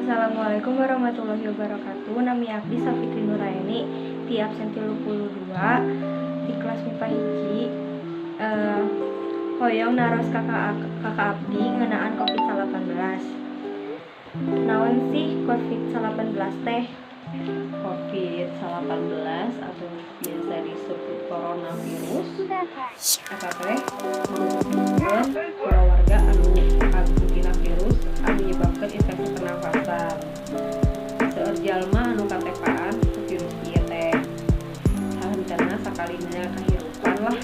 Assalamualaikum warahmatullahi wabarakatuh. Nami abdi Safitri Nuraini ti absen 32 di kelas MIPA 1. Hoyong naros ka kakak abdi ngeunaan COVID-19. Naon sih COVID-19 teh? COVID-19 atau biasa disebut coronavirus eta teh merupakan kulawarga anu kaguntina virus anu menyebabkan infeksi pernafasan. Seueur jalma anu katepaan ku virus ieu teh, sahenteuna sakalina kahirupan lah,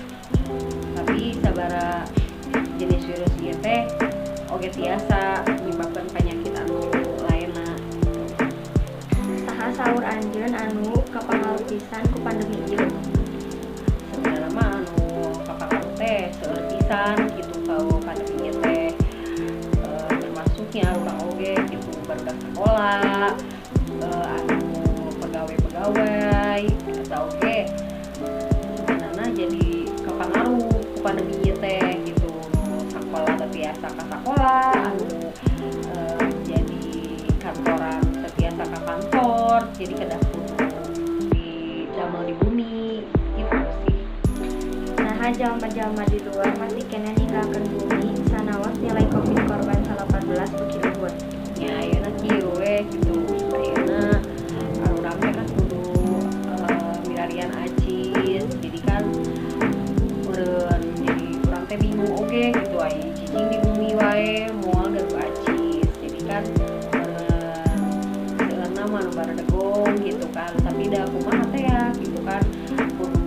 tapi sabaraha jenis virus ieu teh oge tiasa menyebabkan penyakit anu lainna. Saha saur anjeun anu kapangaruh pisan ku pandemi ieu? Sebenarnya mah anu kapangaruh teh seueur pisan gitu ku pandemi ieu teh, termasuknya urang oge gitu, barudak sekolah, anu pegawai-pegawai eta oge sebenarnya jadi kapangaruh ku pandemi ieu teh gitu. Nu sakola teu tiasa ka sakola, anu jadi kantoran teu tiasa ka kantor, jadi kedah kudu di damel di bumi gitu sih. Naha jalma-jalma di luar masih keneh ninggalkeun bumi sanaos nilai COVID korban 18 beuki luhur? Nya, ayeuna kieu we gitu, ayeuna urang teh kan kudu milarian acis, jadi kan meureun jadi urang teh bingung oge gitu, aya cicing di bumi wae moal gaduh acis. Jadi kan meureun seueurna mah nu baredegong gitu kan, tapi da kumaha teh ya gitu kan, kudu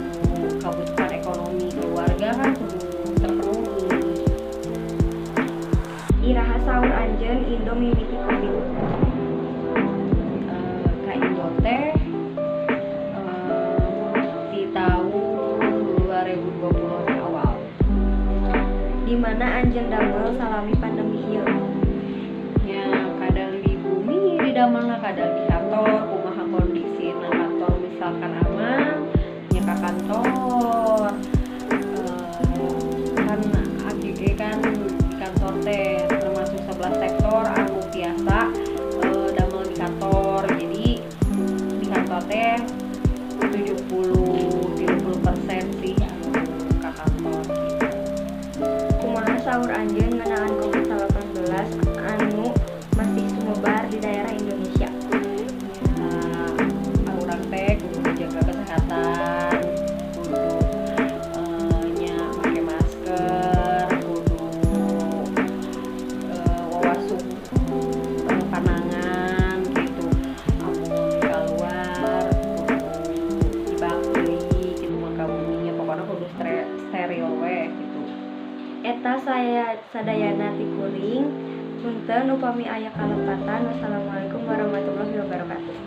kabutuhan ekonomi keluarga kan kudu terpenuhi. Iraha saur anjeun Indo mimiti COVID? Ka Indo teh di tahun 2020 awal. Di mana anjeun damel salami pandemi ieu? Nya, kadang di bumi di damelna, kadang di kantor. Kumaha kondisina kantor, misalkan aman nya ka kantor. Kan abdi ge kan di kantor teh termasuk 11 sektor anu tiasa damel di kantor, jadi di kantor teh 70 30% sih anu ka kantor gitu. Kumaha saur anjeun ngeunaan COVID-19 anu masih sumebar di daerah Indonesia? Nah, urang teh kudu menjaga kesehatan, kudu nya make masker, kudu wawasuh panangan gitu. Amun keluar kudu dibak deui gitu mah ka bumi, pokoknya kudu steril we gitu. Eta saya sadayana ti kuring. Punten upami aya kalepatan. Wassalamualaikum warahmatullahi wabarakatuh.